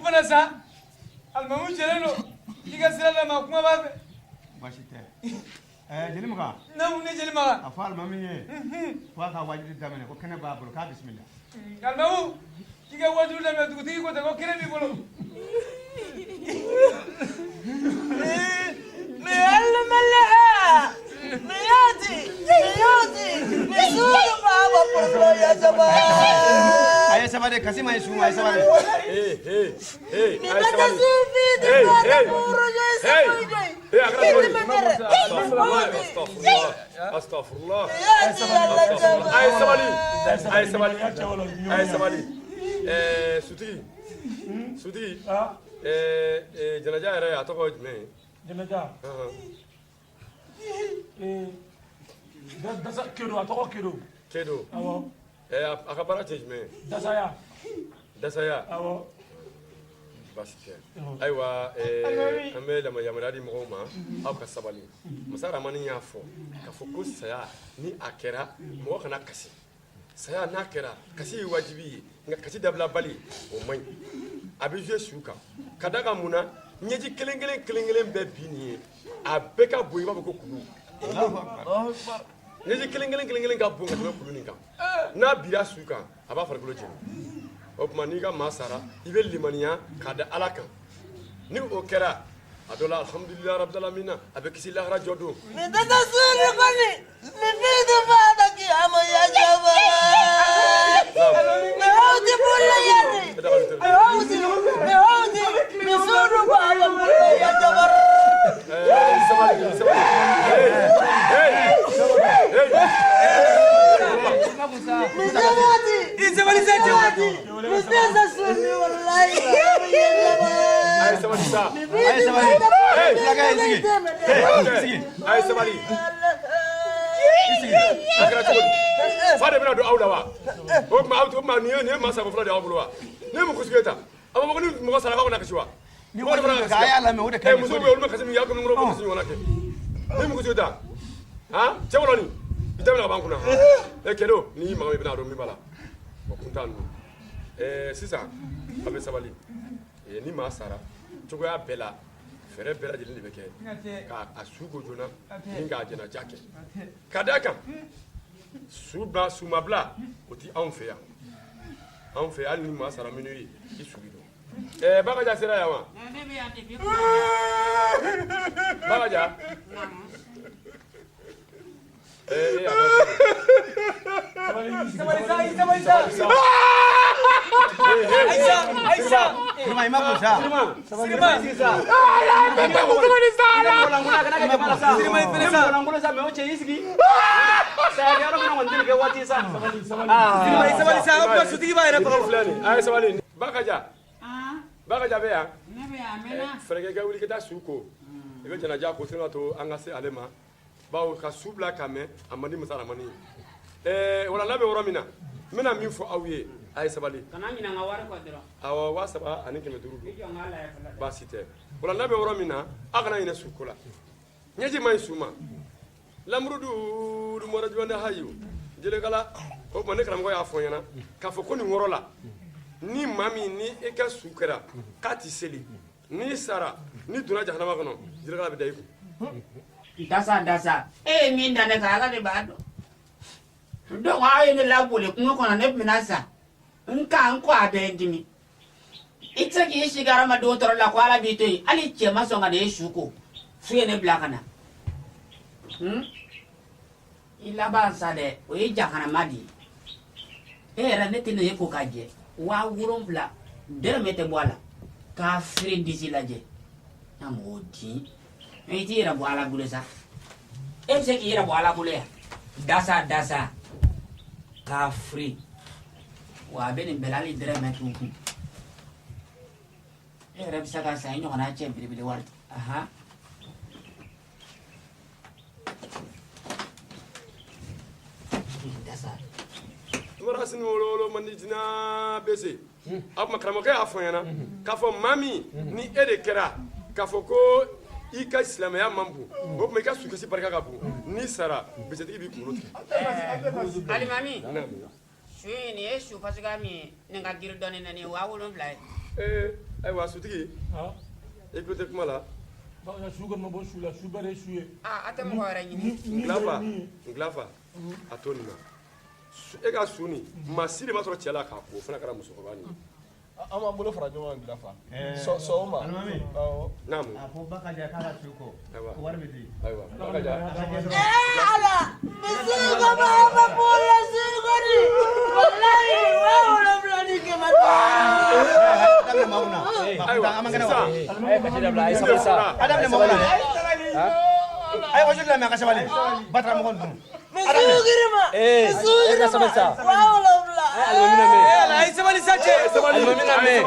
Fana sa, alimamu jɛlen don k'i ka sira d'a ma, kuma b'a fɛ. Baasi tɛ. Ɛɛ, jeli Makan. Naamu, ne jeli Makan. A fɔ alimami ye ko a ka wajuli daminɛ, ko kɛnɛ b'a bolo, k'a bisimila. Alimamu, k'i ka wajuli daminɛ, dugutigi ko ten ko kɛnɛ b'i bolo. A ye sabali, kasi ma ye su ma, a ye sabali. Hey, hey, hey, a ye sabali. Hey, hey, hey, hey, a kɛra cogo di? Astaghfirullah, astaghfirullah, astaghfirullah. A ye sabali, a ye sabali, a ye sabali. Ɛɛ, sutigi, sutigi, ɛɛ, janaja yɛrɛ, a tɔgɔ ye jumɛn ye? Janaja. Dasa Kedo, a tɔgɔ Kedo. Kedo. Awɔ. Ɛɛ, a ka baara tɛ jumɛn ye? Dasaya. Dasaya. Awɔ. Baasi tɛ. Ayiwa, an bɛ yamaruya di mɔgɔw ma, aw ka sabali. Masa Ramani y'a fɔ k'a fɔ ko saya ni a kɛra, mɔgɔ kana kasi. Saya n'a kɛra, kasi ye wajibi ye, nka kasi dabilabali, o man ɲi. A bɛ jouer su kan ka da kan mun na? Ɲɛji kelen kelen kelen kelen bɛɛ bi nin ye, a bɛɛ ka bon i b'a fɔ ko kulu. Ɲɛji kelen kelen kelen kelen ka bon ka tɛmɛ kulu nin kan. N'a bira su kan, a b'a farikolo jeni. O tuma, n'i ka maa sara, i bɛ limaniya k'a da Ala kan. Ni o kɛra, a dɔ la, alhamdulilayi rabil alamina, a bɛ kisi lahara jɔ don. Sabali, sabali. Hey, hey, I sabali sa, cɛ. A ye sabali sa. A ye sabali. Hey, Fulakɛ, i sigi. Hey, i sigi. A ye sabali. I sigi. A kɛra cogo di? Fa de bɛna don aw la wa? O tuma, aw, o tuma, nin ye maa sako fɔlɔ de y'aw bolo wa? Ne ye mun ko sugu ye tan? A b'a fɔ ko ni mɔgɔ sara, k'aw kana kasi wa? Ni Mɔgɔ de fana waati ka a kasi. y'a lamɛn, o de ka Ɛ, ɲi. musow bɛ yen, olu bɛ kasi min kɛ, aw kɔni b'o kasi ɲɔgɔnna kɛ. Ne ye mun ko sugu ye tan? Han, cɛ wɔlɔni, i da bɛna ka ban kunna. Ɛ, kɛdo, n'i y'i maga, i bɛna dɔn min b'a la. O kun t'a ninnu. Ɛɛ, sisan, a bɛ sabali. Ni maa sara, cogoya bɛɛ la, fɛɛrɛ bɛɛ lajɛlen de bɛ kɛ k'a a su ko joona ni k'a jɛnaja kɛ. Ka d'a kan, su ba sumabila, o ti anw fɛ yan. Anw fɛ, hali ni maa sara minnu ye, i su bi dɔn. Ɛɛ, Bakaja sera yan wa? Ne bɛ yan depuis. Bakaja. Ɛɛ, a Sabali sa, i sabali sa. Aïssa, Aïssa. Sirima, i ma kun sa. Sirima. Sirima, i fɛnɛ sa. Sirima, i sabali sa, o tuma sutigi b'a yɛrɛ faga. Filɛ nin, a ye sabali. Bakaja. Bakaja bɛ yan. Ne bɛ yan, a mɛnna. Fɛɛrɛ kɛ, ka wuli ka taa su ko. I bɛ janaja ko, sin ka to an ka se ale ma, bawo ka su bila ka mɛn, a man di masa Ramani ye. Ɛɛ, wala n'a bɛ yɔrɔ min na, n bɛna min fɔ aw ye, a ye sabali. Kana ɲinɛ n ka wari kɔ dɔrɔn. Awɔ, 3500 I don. jɔ n k'a lajɛ fɔlɔ dɛ. Baasi tɛ. Wala n'a bɛ yɔrɔ min na, aw kana ɲinɛ su ko la. Ɲɛji man ɲi su ma. Lamurudu dumɔrɔ jumɛn hayo jelekala. O tuma, ne karamɔgɔ y'a fɔ n ɲɛna k'a fɔ ko nin yɔrɔ la, ni maa min ni e ka su kɛra k'a ti seli, n'i sara, n'i donna jahanama kɔnɔ, jelekala bɛ da i kun. Dasa, dasa, e ye min da ne kan, Ala de b'a dɔn. Donc aw ye ne laboli kungo kɔnɔ, ne tun bɛna sa. N ka n kɔ, a bɛ n dimi. I tɛ se k'i sigi hadamadenw tɔɔrɔ la ko Ala b'i to yen. Hali cɛ ma sɔn ka na e su ko fu ye ne bila ka na. I laban sa dɛ, o ye jahanama de ye. E yɛrɛ, ne tɛna e ko ka jɛ 7000, dɛrɛmɛ tɛ bɔ a la. K'a feere disi lajɛ na mɔgɔ din, i t'i yɛrɛ bɔ Ala bolo sa. E bɛ se k'i yɛrɛ bɔ Ala bolo yan? Dasa, dasa, k'a firi wa, a bɛ nin bɛɛ la, hali dɛrɛmɛ t'u kun. E yɛrɛ bɛ se ka san i ɲɔgɔnna cɛ belebele wari. Ahan, dasa. Mara sini wolo man di tina bese. A tuma, karamɔgɔkɛ y'a fɔ n ɲɛna k'a fɔ maa min ni e de kɛra k'a fɔ ko i ka silamɛya man bon, o tuma i ka sukasi barika ka bon, n'i sara, besetigi b'i kunkolo tigɛ. Alimami, su in, nin ye su fasuguya min ye, nin ka girin dɔɔni dɛ, nin ye 7000 ye. Ayiwa sutigi i tulo tɛ kuma la. Su kɔni ma bɔ su la, su bɛɛ de ye su ye. A tɛ mɔgɔ wɛrɛ ɲini. N Gilafa, a to nin na. E ka su nin maa si de ma sɔrɔ cɛ la k'a ko, o fana kɛra musokɔrɔba nin ye. An b'an bolo fara ɲɔgɔn kan Gilafa. Sɔn o ma. Alimami. Awɔ. Naamu. A ko Bakaja k'a ka su ko. Ayiwa. Ko wari bɛ di. Ayiwa Bakaja. Ala misiri ko ma ma bɔra siri kɔni walayi 7500. Daminɛ maaw kunna. Ayiwa An man kɛnɛ wa? sisan. A ye kasi dabila, a ye sabali sa. A daminɛ maaw kunna. A ye wajibi lamɛn, a ka sabali. Batara mɔgɔ ninnu. Misiri girima. Ee, e ka sabali sa. 70,000. Alimami na mɛn. Ala a ye sabali sa cɛ. Sabali. Alimami na mɛn.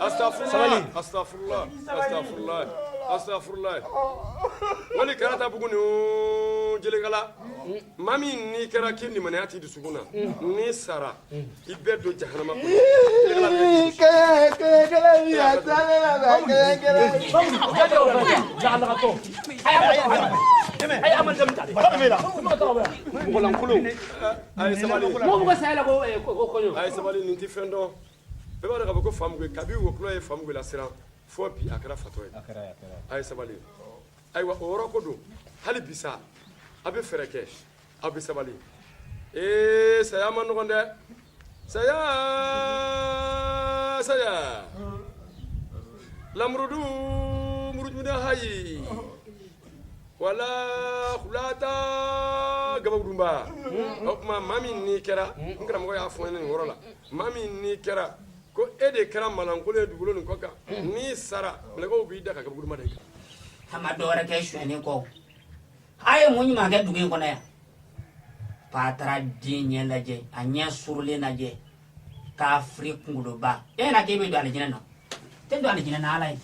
Astafurlah. Astafurlah. Astafurlah. Astafurlah. Wali kɛra ta bugu ni jelekala. Maa min n'i kɛra k'i limaniya t'i dusukun na, n'i sara i bɛ don jahanama kɔnɔ. Lakalakatɔ. A ye Amadu Dami ta de. Mɔgɔlankolon. A ye sabali. Mɔgɔ b'u ka saya la ko kɔɲɔ. A ye sabali, nin tɛ fɛn dɔn. Bɛɛ b'a dɔn k'a fɔ ko Famuge, kabi wɔkulɔ ye Famuge lasiran fo bi a kɛra fatɔ ye. A ye sabali. Ayiwa o yɔrɔ ko don, hali bi sa a bɛ fɛɛrɛ kɛ, aw bɛ sabali. Ee saya ma nɔgɔn dɛ. Saya saya. Lamurudu murujumuden hayi. Wala kulata gabakudunba. O tuma maa min n'i kɛra, n karamɔgɔ y'a fɔ n ɲɛna nin yɔrɔ la, maa min n'i kɛra ko e de kɛra malankolon ye dugukolo nin kɔ kan, n'i sara mɛlɛkɛw b'i da ka gabakudunba da i kan. A ma dɔwɛrɛ kɛ sonyɛni kɔ. A ye mun ɲuman kɛ dugu in kɔnɔ yan? Patara den ɲɛ lajɛ, a ɲɛ surulen lajɛ, k'a firi kunkoloba. E na k'e bɛ don alijinɛ na? Tɛ don alijinɛ na Ala ye.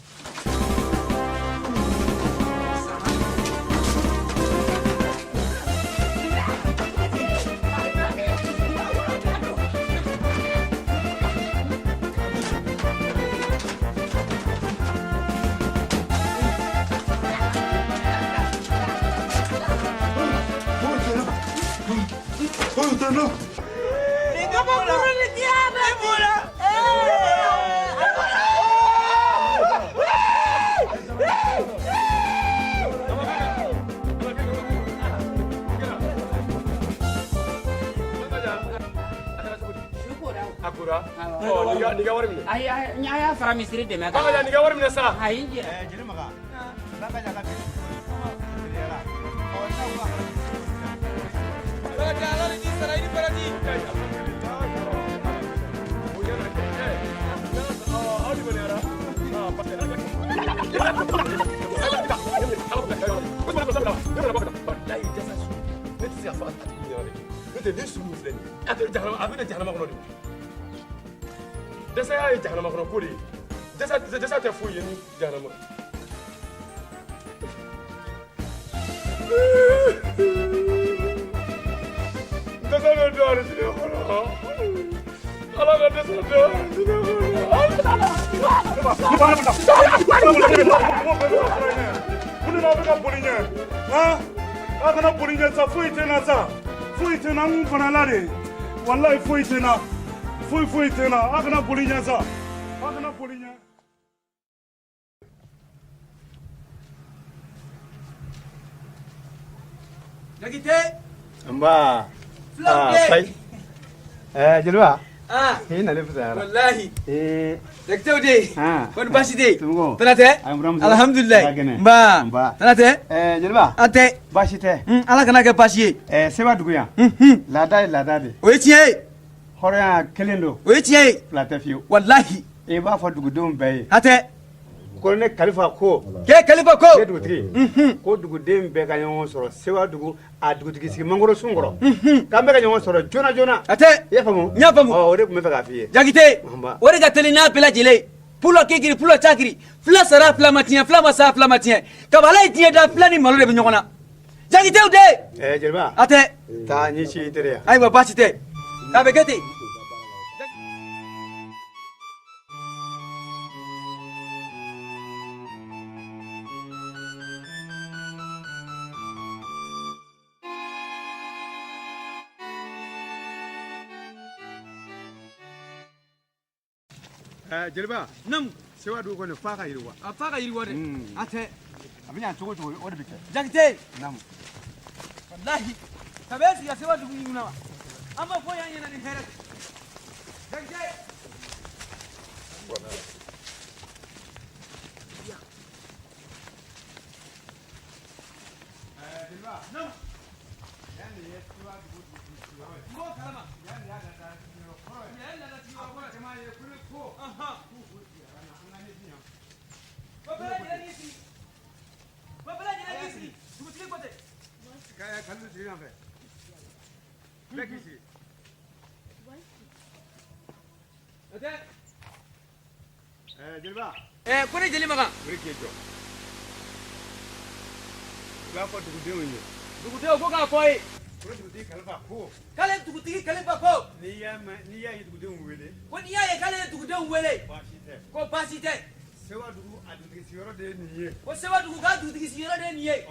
A kora. Ɔ nin ka wari minɛ. Ayi, a y'a fara misiri dɛmɛ kan. Bakaja nin ka wari minɛ sa. Ayi n jɛra. Jeli Maga. Bakaja ka bi. Teliyara. Ɔ n'a ko a ka Bakaja ala de k'i sara i ni baraji. Ne tɛ se ka fɔ a tigi ɲɛna dɛ. N'o tɛ ni su min filɛ nin ye, a tɛ jahanama, a bɛ na jahanama kɔnɔ de. Dɛsɛya ye jahanama kɔnɔ ko de ye. Dɛsɛ tɛ foyi ye ni jahanama. Dɛsɛ bɛ don alijinɛ kɔnɔ. Ala ka dɛsɛ don alijinɛ kɔnɔ. Mun de la a bɛ ka boli ɲɛ? Han? A kana boli ɲɛ sa, foyi tɛ n na sa. Foyi tɛ n na, n kun fana la de. Walayi foyi tɛ n na. Foyi foyi tɛ n na. A kana boli ɲɛ sa. A kana boli ɲɛ. Jakite. Nba. Filaw den. Fayi. Jeliba. Ah. I nalen fisayara. Walahi. Ee. Jakitew de. Han. Kɔni baasi tɛ yen? Somɔgɔw. Tana tɛ? A ye buramuso. Alihamudulilayi. A ka kɛnɛ. Nba. Nba. Tana tɛ? Jeliba. An tɛ. Baasi tɛ. Ala kana kɛ baasi ye. Seba dugu yan. Laada ye laada de. O ye tiɲɛ ye. Hɔrɔnya kelen don. O ye tiɲɛ ye. Fila tɛ fiyewu. Walahi. I b'a fɔ dugudenw bɛɛ ye. A tɛ. Ko ne Kalifa ko. K'e Kalifa ko. Ne dugutigi. Ko duguden bɛɛ ka ɲɔgɔn sɔrɔ Sewa dugu a dugutigi sigi mangoro sun kɔrɔ. K'an bɛɛ ka ɲɔgɔn sɔrɔ joona joona. A tɛ. I y'a faamu? N y'a faamu. Ɔ o de tun bɛ fɛ k'a f'i ye. Jakite. Nba. O de ka teli n'a bɛɛ lajɛlen ye. Pulɔ kekiri pulɔ cakiri. Fila sara fila ma tiɲɛ, fila ma sa fila ma tiɲɛ. Kaba Ala ye diɲɛ da, fila ni malo de bɛ ɲɔgɔn na. Jakitew de. Jeliba. A tɛ. Taa ɲɛ ci i teri yan. Ayiwa baasi tɛ. A bɛ kɛ ten. Jeliba. Namu. Sewa dugu kɔni f'a ka yiriwa. A f'a ka yiriwa dɛ. A tɛ. A bɛ ɲa cogo cogo o de bɛ kɛ. Jakite. Namu. Walahi. Kabi e sigira Sewa dugu in kunna wa? An ma foyi y'an ɲɛna ni hɛrɛ tɛ. Jakite. Jeliba. Namu. Yan de ye Sewa dugu sigiyɔrɔ ye. N b'o kalama. Yan de y'a laada sigiyɔrɔ kɔrɔ ye. Yan ye laada sigiyɔrɔ kɔrɔ ye. Caman ye ko ne ko. K'u k'u sigiyɔrɔ na an ka ne di yan. Ko bɛɛ lajɛlen k'i sigi. Ko bɛɛ lajɛlen k'i sigi. Dugutigi ko ten. Kalilu sigi yan fɛ. Bɛɛ k'i sigi. O tɛ. Jeliba. Ko ne jeli Makan. Wuli k'i jɔ. I b'a fɔ dugudenw ye. Dugudenw ko k'a fɔ a ye. Ko dugutigi Kalifa ko. K'ale dugutigi Kalifa ko. N'i y'a mɛn n'i y'a ye dugudenw wele. Ko n'i y'a ye k'ale ye dugudenw wele. Baasi tɛ. Ko baasi tɛ. Sewa dugu a dugutigi sigiyɔrɔ de ye nin ye. Ko Sewa dugu k'a dugutigi sigiyɔrɔ de ye nin ye. Ɔ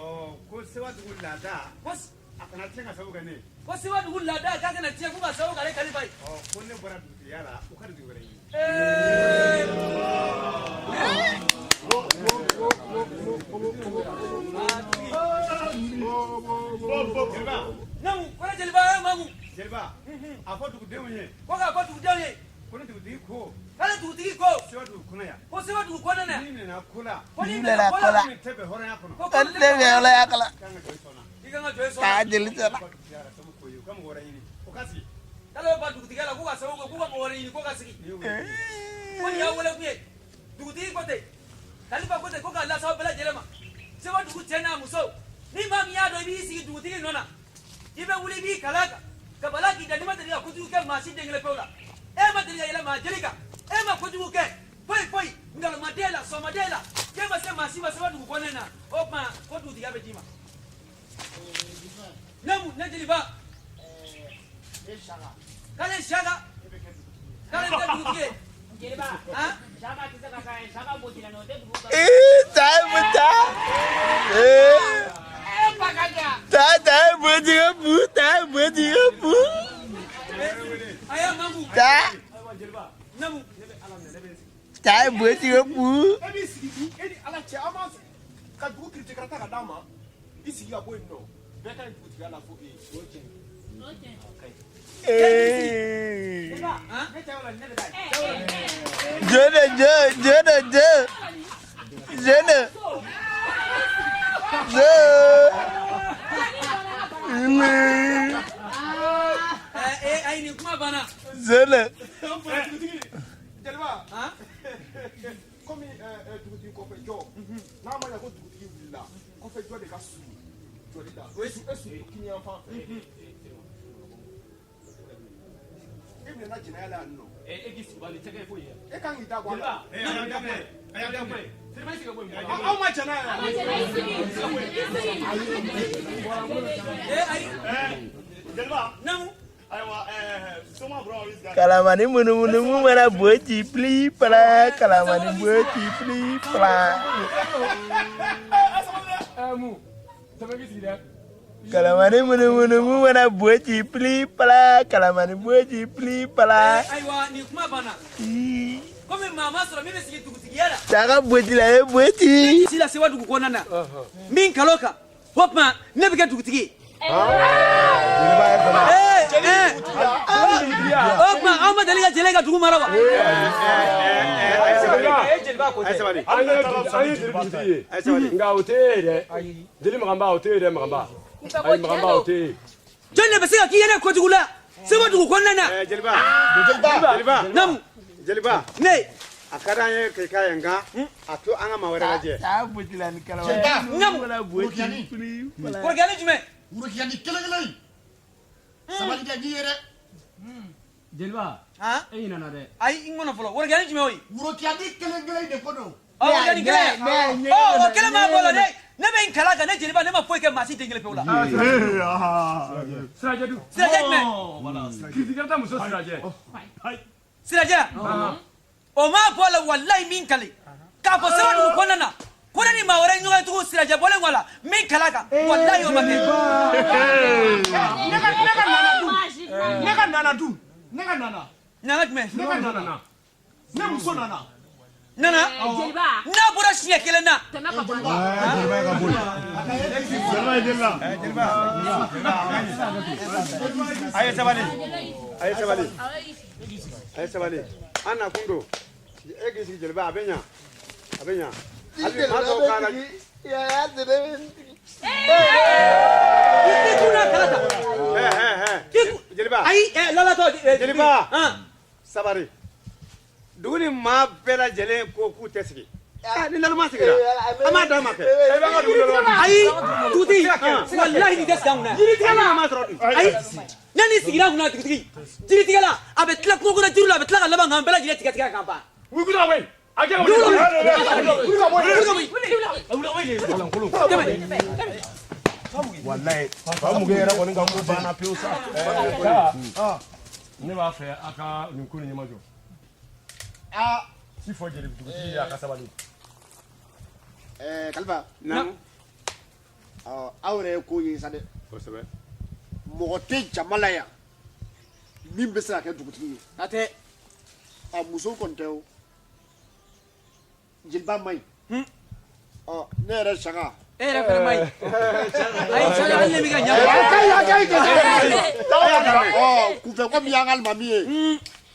ko Sewa dugu laada. Ko a kana tiɲɛ ka sababu kɛ ne ye. Ko Sewa dugu laada k'a kana tiɲɛ ko ka sababu k'ale Kalifa ye. Ɔ ko ne bɔra dugutigiya la u ka dugutigi wɛrɛ ɲini. Jeliba. Namu ko ne jeliba ye Mamu. Jeliba a fɔ dugudenw ye. Ko k'a fɔ dugudenw ye. Ko ne dugutigi ko. K'ale dugutigi ko. Sewa dugu kɔnɔ yan. Ko Sewa dugu kɔnɔ na yan. N'i minɛna ko la. Ko n'i minɛna ko la. Ko min tɛ bɛn hɔrɔnya kɔnɔ. Ko min tɛ bɛn hɔrɔnya kɔnɔ. K'an ka jɔ i sɔn na. I kan ka jɔ i sɔn na. K'a jeli sɔnna. Ko ye u ka mɔgɔ wɛrɛ ɲini o ka sigi. K'ale bɛ ban dugutigiya la k'u ka sababu kɛ k'u ka mɔgɔ wɛrɛ ɲini k'o ka sigi. Ko nin y'a wele kun ye. Dugutigi ko ten. Kalifa ko ten ko k'a lase aw bɛɛ lajɛlen ma. Sewa dugu cɛ n'a muso. Ni maa min y'a dɔn i b'i sigi dugutigi nɔ na. I bɛ wuli i b'i kala kan. Ka bala k'i da n'i ma deli ka kojugu kɛ maa si den kelen pewu la. E ma deli ka yɛlɛ maa jeli kan. E ma kojugu kɛ foyi foyi nkalon ma d'e la sɔn ma d'e la. K'e ma se maa si ma Sewa dugu kɔnɔna na. O tuma ko dugutigiya bɛ d'i ma. Ne mun ne jeliba. K'ale Saka. K'ale bɛ kɛ dugutigi ye. Jeliba. Han? Saka tɛ se ka k'a ye Saka botila o tɛ dugu kan. Ee taa ye taa. Ee. E Bakaja. Taa taa ye boti ka bu taa ye boti ka bu. A y'a mamu. Taa. Namu. Taa ye boti ka bu. E b'i sigi dun e ni Ala cɛ an b'an sigi ka dugu kiriti karata ka d'a ma i sigi ka bɔ yen nɔ bɛɛ ka ɲi dugutigiya la fo e ye. O ye tiɲɛ ye. Ee. Han? Jone jo jone jo. Jone. Jo. Ile. Ayi nin kuma banna. Zone. Dugutigi jeliba. Han? Komi dugutigi kɔfɛ jɔ n'a ma ɲɛ ko dugutigi wulila kɔfɛ jɔ de ka surun jɔli la e surun kini yan fan fɛ. E minɛna jɛnɛya la yan nɔ. E k'i sigi bani tɛgɛ foyi ye. E kan k'i da bɔ a la. Jeliba. Aw ma jɛnɛ yan. Ayi. Jeliba. Namu. Ayiwa soma bɔra o y'i Kalamani munumunu mu mana boti pli pala kalamani boti pli pala. Mu sɛbɛn k'i sigi dɛ. Kalamani munumunu mu mana boti pli pala kalamani boti pli pala. Ayiwa nin kuma banna. Komi maa ma sɔrɔ min bɛ sigi dugutigiya la. Taa ka boti la ye boti. Si la Sewa dugu kɔnɔna na. Min kal'o kan o tuma ne bɛ kɛ dugutigi ye. O tuma aw ma deli ka jeli ka dugu mara wa. Sabali. An ye jeli dugutigi ye. Nka o tɛ e ye dɛ. Jeli Makanba o tɛ e ye dɛ Makanba. Ayi Makanba o tɛ e ye. Jɔn de bɛ se ka k'i yɛrɛ kojugu la Sewa dugu kɔnɔna na. Jeliba. Jeliba. Namu. Jeliba. Ne. A ka d'an ye k'i k'a ye nka a to an ka maa wɛrɛ lajɛ. Taa boti la ni kalamani. Namu. Mana boti pli pala. Worokiyani jumɛn. Worokiyani kelen kelen in. Sabali dɛ n'i ye dɛ. Jeliba. Han? E ɲinɛna dɛ. Ayi n kɔnɔ fɔlɔ worokiyani jumɛn o ye. Worokiyani kelen kelen in de ko don. Ɔ worokiyani kelen. Ɔ o kelen m'a bɔ la dɛ. Ne bɛ n kala kan ne jeliba ne ma foyi kɛ maa si den kelen pewu la. Sirajɛ dun. Sirajɛ jumɛn. Kiriti muso Sirajɛ. Sirajɛ. O ma bɔ a la walayi min kale. K'a fɔ Sewa dugu kɔnɔna na. Ko ne ni maa wɛrɛ ɲɔgɔn ye tugun Sirajɛ bɔlen kɔ a la min kala kan walayi o ma kɛ. Ne ka nana dun. Ne ka nana dun. Ne ka nana. Nana jumɛn. Ne ka nana. Ne muso nana. Nana. Jeliba. N'a bɔra siɲɛ kelen na. Tɛmɛ ka bɔ. Jeliba ka boli. Jeliba ye jeli la. Jeliba. A ye sabali. A ye sabali. A ye sabali. An na kun don. E k'i sigi jeliba, a bɛ ɲa. A bɛ ɲa. Hali maa tɔw k'a la. I kunna kala ta. Jeliba. Ayi, lalatɔ. Jeliba. Sabari. Dugu ni maa bɛɛ lajɛlen ko k'u tɛ sigi. Ni naloma sigira, an b'a d'a ma kɛ. Ayi, dugutigi, walahi nin tɛ sigi an kunna. Jiritigɛla a ma sɔrɔ dun. Ayi, ne ni sigira an kunna dugutigi. Jiritigɛla, a bɛ tila kungo kɔnɔ jiriw la, a bɛ tila ka laban k'an bɛɛ lajɛlen tigɛ tigɛ k'an ban. Wuli ka bɔ yen. A kɛ ka wuli. Wuli ka bɔ yen. Wuli ka bɔ yen. Walayi fa mugu yɛrɛ kɔni ka ko banna pewu sa. Ne b'a fɛ a ka nin ko nin ɲɛmajɔ. Ci fɔ jeli dugutigi ye a ka sabali. Kalifa. Naamu. Aw yɛrɛ ye ko ye sa dɛ. Kosɛbɛ. Mɔgɔ tɛ jama la yan min bɛ se ka kɛ dugutigi ye. A tɛ. A muso kɔni tɛ o. Jeliba man ɲi. Ɔ ne yɛrɛ Saka. E yɛrɛ fɛnɛ man ɲi. Ayi, Saka, hali ne b'i ka ɲa. A ka ɲi, a ka ɲi. Ɔ kunfɛ ko min y'an ka alimami ye.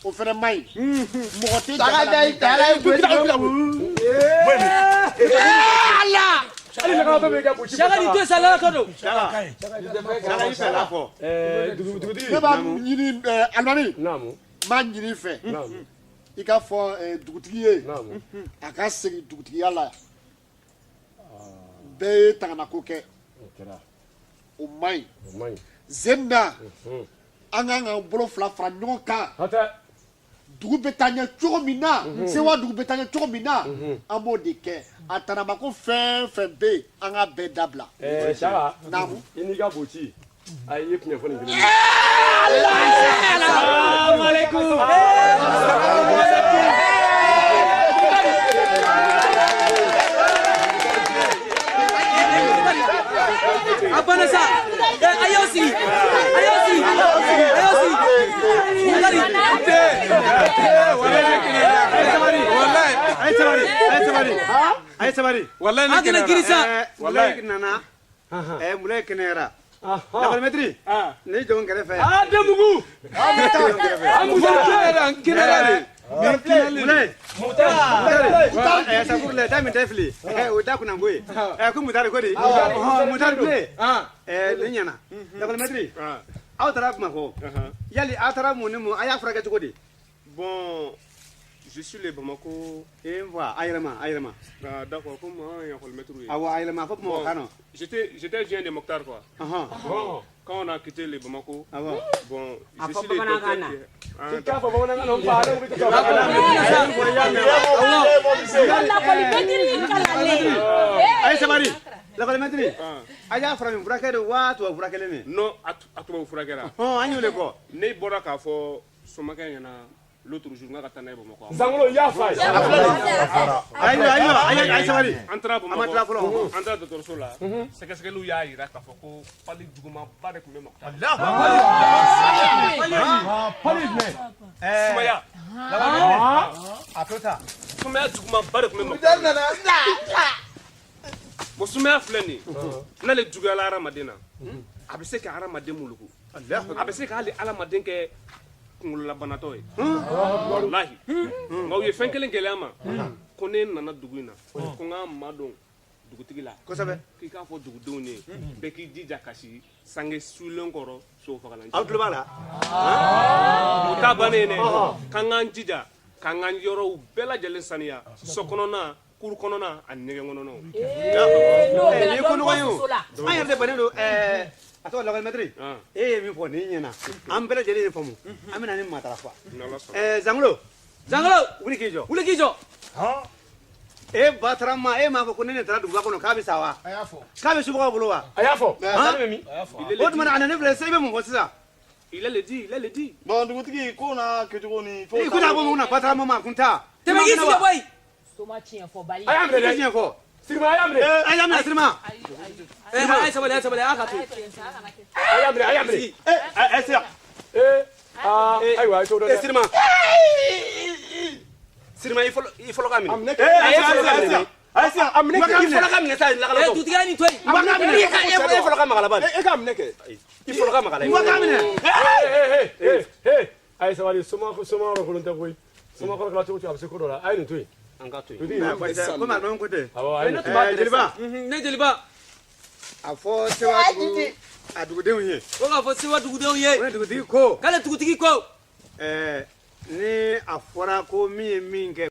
O fɛnɛ man ɲi. Mɔgɔ tɛ jama la. Ala! Saka nin to sa lalatɔ don. Saka i fɛ la fɔ. Dugutigi. Ne b'a ɲini alimami. Naamu. N b'a ɲini i fɛ. Naamu. I k'a fɔ dugutigi ye. Naamu. A ka segin dugutigiya la. Bɛɛ ye tanganako kɛ. O kɛra. O man ɲi. O man ɲi. Sen na. An kan k'an bolo fila fara ɲɔgɔn kan. Hatɛ. Dugu bɛ taa ɲɛ cogo min na, Sewa dugu bɛ taa ɲɛ cogo min na, an b'o de kɛ. A tanamako fɛn fɛn bɛ yen, an k'a bɛɛ dabila. Saka. Naamu. I n'i ka boci. Ayi, i ye tiɲɛ fɔ nin kelen ye. Salamu alaikum. A banna sa. A y'aw sigi. A y'aw sigi. A y'aw sigi. Bukari. A ye sabali. A ye sabali. A ye sabali. An kana girin sa. Mulayi nana. Mulayi kɛnɛyara. Lakɔlimɛtiri. N'i jɔ n kɛrɛfɛ. A denmugu. A muso kɛnɛyara de. Mulayi. Mutari. Safurulayi da min tɛ fili. O da kunna ko ye. Ko Mutari ko di. Mutari bilen. Nin ɲɛna. Lakɔlimɛtiri. Aw taara Bamakɔ. Yali aw taara mun ni mun a y'a furakɛ cogo di? Bon, je suis le Bamako. Et voilà, a yɛlɛma, a yɛlɛma. Ah, d'accord, comme un école-maître. Awɔ, a yɛlɛma, fo Bamakɔ kan nɔ. J'étais vient de Mokhtar, quoi. Bon. Quand on a quitté le Bamako, ah bon. Bon, A je fɔ suis le bamanankan docteur na. qui... Ah, K'a fɔ bamanankan na, n fa, ale ko k'i tɛ Lakɔlimɛtiri kalalen. A ye sabali. Lakɔlimɛtiri. A y'a farafin furakɛ de wa tubabu furakɛlen de? Non, a tubabu furakɛra. An y'o de kɔ. Ne bɔra k'a fɔ somakɛ ɲɛna l'autre jour n k'a ka taa n'a ye Bamakɔ. Zangolo i y'a f'a ye. Ayi, ayi, ayi, ayi, sabali. An taara An ma tila fɔlɔ. Bamakɔ, an taara dɔgɔtɔrɔso la, sɛgɛsɛgɛliw y'a jira k'a fɔ ko pali jugumanba de tun bɛ Mokhtar. Pali jumɛn? Sumaya. A to ta. Sumaya jugumanba de tun bɛ Mokhtar. Bon, sumaya filɛ nin ye, n'ale juguyala hadamaden na, a bɛ se ka hadamaden muluku. A bɛ se ka hali hadamaden kɛ kunkololabanatɔ ye. Walahi. Nka u ye fɛn kelen gɛlɛya ma, ko ne nana dugu in na, ko n k'a madon dugutigi la. Kosɛbɛ. K'i k'a fɔ dugudenw ye, bɛɛ k'i jija ka si sange sulen kɔrɔ sofagalan. Aw tulo b'a la? O ta bannen dɛ, k'an k'an jija k'an ka yɔrɔw bɛɛ lajɛlen saniya, so kɔnɔna, kuru kɔnɔna ani ɲɛgɛn kɔnɔnaw. N'o Nin kɛra ye ko dɔ nɔgɔ ye bɔ o. soso la. An yɛrɛ de bannen don. A tɔgɔ lakɔlimɛtiri. E ye min fɔ nin ɲɛna. An bɛɛ lajɛlen ye faamu. An bɛna nin matarafa. Zangolo. Zangolo. Wuli k'i jɔ. Wuli k'i jɔ. E Batarama, e m'a fɔ ko ne ne taara duguba kɔnɔ k'a bɛ sa wa? A y'a fɔ. K'a bɛ subagaw bolo wa? A y'a fɔ. O tuma na a nana ne filɛ sisan i bɛ mun fɔ sisan? Il a le dit, il a le dit. Bon dugutigi ko n'a kɛcogo ni. I ko n'a bɔ mun na Batarama ma kun t'a. Tɛmɛ k'i sigi ka bɔ yen. Soma tiɲɛ fɔ bali. A y'a minɛ dɛ. Tiɲɛ fɔ. Sirima a y'a minɛ. A y'a minɛ Sirima. A ye sabali, a ye sabali, a ka to. A y'a minɛ, a y'a minɛ. Sira. Aa ayiwa i t'o dɔn dɛ. Sirima. Sirima, i fɔlɔ ka minɛ. A minɛ kɛ. Ee, e fɔlɔ ka minɛ. Ayi, sisan, a minɛ kɛ. I fɔlɔ ka minɛ sa, lakalatɔ. Ee, dugutigi, a ye nin to yen. A minɛ kɛ. E fɔlɔ ka maga la bani. E k'a minɛ kɛ. I fɔlɔ ka maga la. N k'a minɛ. Ee, ee, ee, a ye sabali, soma soma yɔrɔ kolon tɛ koyi. Soma kɔrɔ kɛra cogo cogo, a bɛ se ko dɔ la. A ye nin to yen. An ka to yen. Dugutigi, Komi a dɔn ko tɛ. awɔ, a ye nin to yen. Ɛɛ, jeliba. Ne jeliba. A fɔ Sewa dugu a dugudenw ye. Ko k'a fɔ Sewa dugudenw ye. Ko ne dugutigi ko. K'ale dugutigi ko. Ɛɛ, ni a fɔra ko min ye min kɛ.